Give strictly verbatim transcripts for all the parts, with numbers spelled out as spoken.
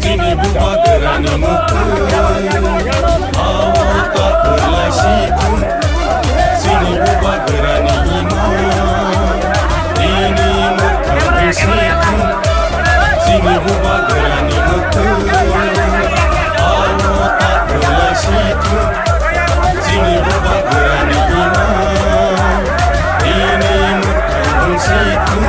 Chini bubagrani muktwi, awo ta kwlai si thung. Chini bubagrani imang, nini muktwi si thung. Chini bubagrani muktwi, awo ta kwlai si thung. Chini bubagrani imang, nini muktwi si thung.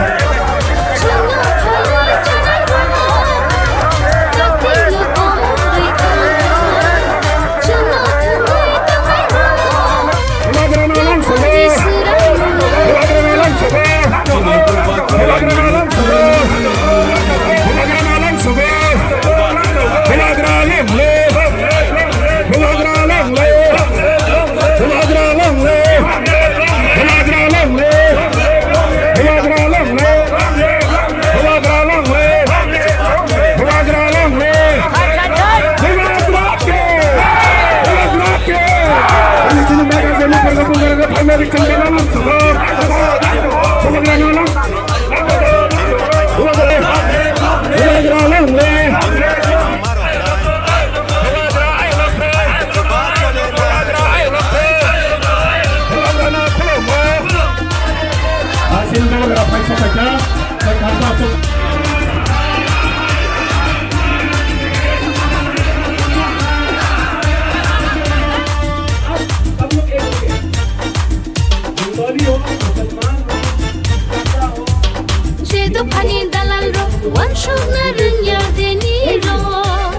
Je dophani dalal rok wansukna rwngya deni rok,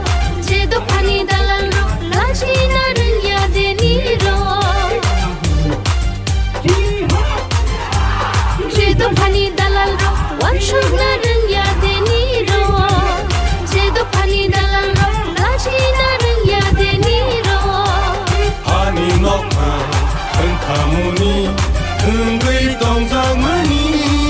je dophani dalal rok lachina rwngya deni rok. Je dophani dalal rok wansukna rwngya